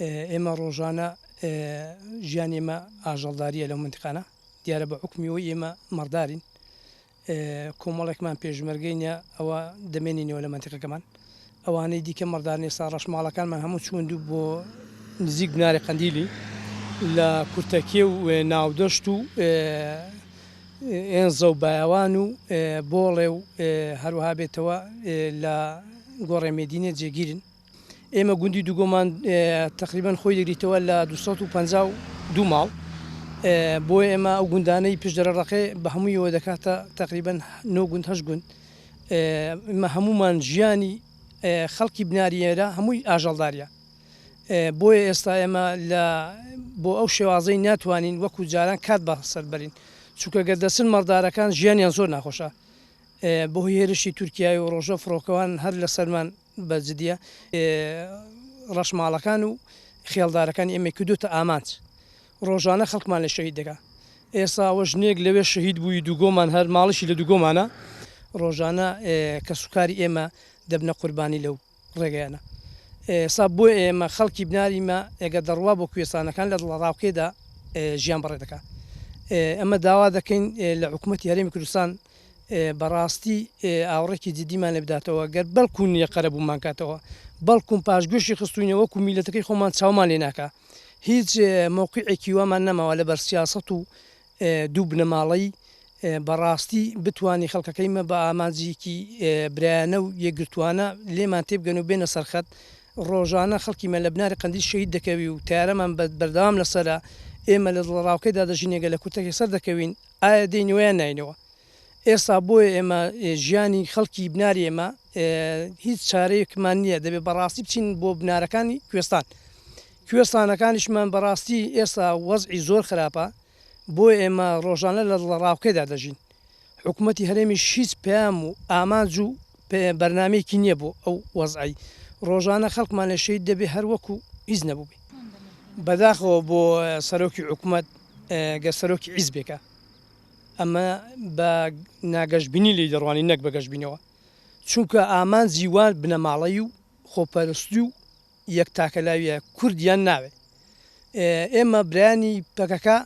ئێمە ڕۆژانە ژیانی ئێمە ئاژەڵداریە لەو منتیقانە دیارە بە حوکمی ئەوەی ئێمە مەڕدارین کۆمەڵێکمان پێشمەرگەینە ئەوە دەمێنینەوە لە مەنتیقەکەمان ئەوانەی دیکە مەڕدارن ئێستا ڕەشماڵەکانمان هەموو چوون دوو بۆ نزیک بناری قەندیلی لە کورتەکێ و ناودەشت و ئێنزە و بایەوان و بۆڵێ و هەروەها بێتەوە لە گۆڕێ مێدینێ جێگیرن. ئێمە گوندی دووگۆمان تەقریبەن خۆی دەگریتەوە لە 252 ماڵ بۆیە ئێمە ئەو گوندانەی پشت دەرەڕەقێ بە هەموویەوە دەکاتە تەقریبەن نۆ گوند هەشت گوند ئێمە هەموومان ژیانی خەڵکی بناری ئێرە هەمووی ئاژەڵداریە بۆیە ئێستا ئێمە لە بۆ ئەو شێوازەی ناتوانین وەکو جاران کات بەسەر بەرین چونکە گەر دەچن مەڕدارەکان ژیانیان زۆر ناخۆشە بەهۆی هێرشی تورکیای و ڕۆژە فڕۆکەوان هەر لەسەرمان بە جدیە ڕەشماڵەکان و خێڵدارەکانی ئێمەی کردۆتە ئامانج ڕۆژانە خەڵکمان لێ شەهید دەکا ئێستا ئەوە ژنێک لەوێ شەهید بووی دووگۆمان هەر ماڵیشی لە دووگۆمانە ڕۆژانە کەسوکاری ئێمە دەبنە قوربانی لەو ڕێگەیانە ئێستا بۆ ئێمە خەڵکی بناریمە ئێگە دەڕوا بۆ کوێستانەکان لە دڵەڕاوکێدا ژیان بەڕێ دەکا ئەمە داوا دەکەین لە حکوومەتی هەرێمی کوردستان بەڕاستی ئاوڕێکی جدیمان لێ بداتەوە گەر بەڵکو نیە قەرەبوومان کاتەوە بەڵکوم پاشگوێشی خستوینە وەکو میلەتەکەی خۆمان چاومان لێ ناکا هیچ مەوقیعێکی وامان نەماوە لەبەر سیاسەت و دوو بنەماڵەی بەڕاستی بتوانی خەڵکەکەی مە بە ئامانجێکی برایانە و یەکگرتوانە لێمان تێبگەن و بێنە سەرخەت ڕۆژانە خەڵکی مە لە بناری قەندیل شەهید دەکەوی و تەیارەمان بەردەوام لەسەرە ئێمە لە دڵەڕاوکێدا دەژین ئەگەر لە کورتەکێ سەردەکەوین ئایا دێینەوە یان ناینەوە؟ ئێستا بۆیە ئێمە ژیانی خەڵکی بناری ئێمە هیچ چارەیەکمان نییە دەبێت بەڕاستی بچین بۆ بنارەکانی کوێستان کوێستانەکانیشمان بەڕاستی ئێستا وەزعی زۆر خراپە بۆ ئێمە ڕۆژانە لە دڵەڕاوکێدا دەژین حکوومەتی هەرێمیش هیچ پەیام و ئامانج و بەرنامەیەکی نییە بۆ ئەو وەزعەی ڕۆژانە خەڵکمان لێ شەهید دەبێ هەر وەکو هیچ نەبووبێ. بەداخەوە بۆ سەرۆکی حکومەت گەر سەرۆکی حیزبێکە ئەمە بە ناگەشبینی لێی دەڕوانین نەک بە گەشبینەوە چونکە ئامانجی وان بنەماڵەیی و خۆپەرستی و یەک تاکەلاویە کوردیان ناوێ ئێمە برایانی پەکەکە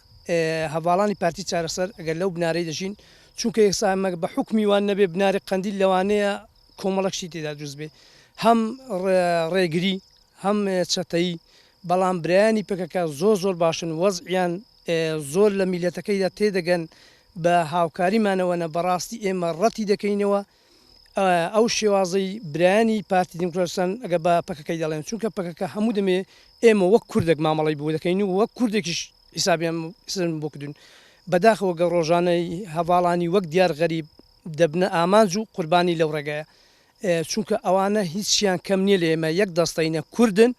هەڤاڵانی پارتی چارەسەر ئەگەر لەو بنارەی دەژین چونکە ئێستا ئەمە بە حوکمی وان نەبێ بناری قەندیل لەوانەیە کۆمەڵێک شتی تێدا دروست بێ هەم ڕێگری هەم چەتەیی بەڵام برایانی پەکەکە زۆر زۆر باشن وەزعیان زۆر لە میلەتەکەیدا تێدەگەن بە هاوکاریمانەوەنە بەڕاستی ئێمە ڕەتی دەکەینەوە ئەو شێوازەی برایانی پارتی دیموکراتستان ئەگەر بە پەکەکەی دەڵێن چونکە پەکەکە هەموو دەمێ ئێمە وەک کوردێک مامەڵەی بۆ دەکەین و وەک کوردێکیش حیسابیان بۆ کردوون بەداخەوە گەر ڕۆژانەی هەڤاڵانی وەک دیار غەریب دەبنە ئامانج و قوربانی لەو ڕێگایە چونکە ئەوانە هیچیان کەم نییە لە ئێمە یەک دەستەینە کوردن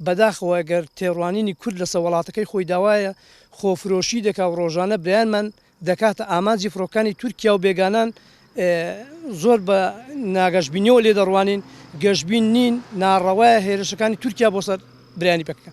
بەداخەوە گەر تێڕوانینی کورد لەسە وەڵاتەکەی خۆی داوایە خۆفرۆشی دەکا و ڕۆژانە برایانمان دەکاتە ئامانجی فڕۆکانی تورکیا و بێگانان زۆر بە ناگەشبینیەوە لێ دەڕوانین گەشبین نین ناڕەوایە هێرشەکانی تورکیا بۆ سەر برایانی پەکەکە.